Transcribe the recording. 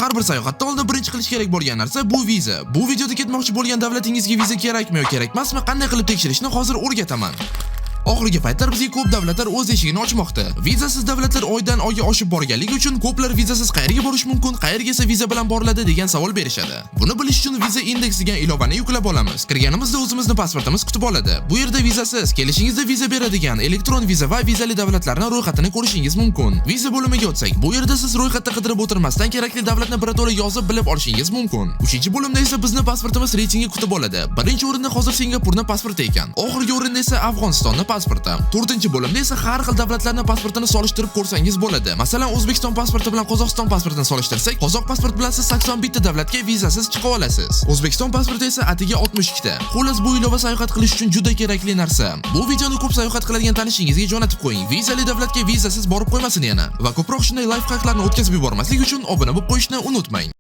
Har bir sayohatdan oldin birinchi qilish kerak bo'lgan narsa bu viza. Bu videoda ketmoqchi bo'lgan davlatingizga viza kerakmi yo kerakmasmi, qanday qilib tekshirishni hozir o'rgataman. Oxirgi paytlar bizga ko'p davlatlar o'z eshigini ochmoqda. Vizasiz davlatlar oydan oyga oshib borganligi uchun ko'plar vizasiz qayerga borish mumkin, qayerga esa viza bilan boriladi degan savol berishadi. Buni bilish uchun Viza Index degan ilovani yuklab olamiz. Kirganimizda o'zimizni pasportimiz kutib oladi. Bu yerda vizasiz, kelishingizda viza beradigan elektron viza va vizali davlatlarning ro'yxatini ko'rishingiz mumkin. Viza bo'limiga o'tsak, bu yerda siz ro'yxatda qidirib o'tirmasdan kerakli davlatni birato'la yozib bilib olishingiz mumkin. Uchinchi bo'limda esa bizni pasportimiz reytingi kutib oladi. Birinchi o'rinda hozir Singapurning pasporti ekan. Oxirgi o'rinda esa Afg'onistonning pasporti. To'rtinchi bo'limda esa har xil davlatlarning pasportini solishtirib ko'rsangiz bo'ladi. Masalan, O'zbekiston pasporti bilan Qozog'iston pasportini solishtirsak, qozoq pasport bilan siz 81 ta davlatga vizasiz chiqa olasiz. O'zbekiston pasporti esa atigi 62 ta. Xullas, bu ilova sayohat qilish uchun juda kerakli narsa. Bu videoni ko'p sayohat qiladigan tanishingizga jo'natib qo'ying. Vizali davlatga vizasiz borib qo'ymasin yana. Va ko'proq shunday лайфхак larni o'tkazib yubormaslik uchun obuna bo'lib qo'yishni unutmang.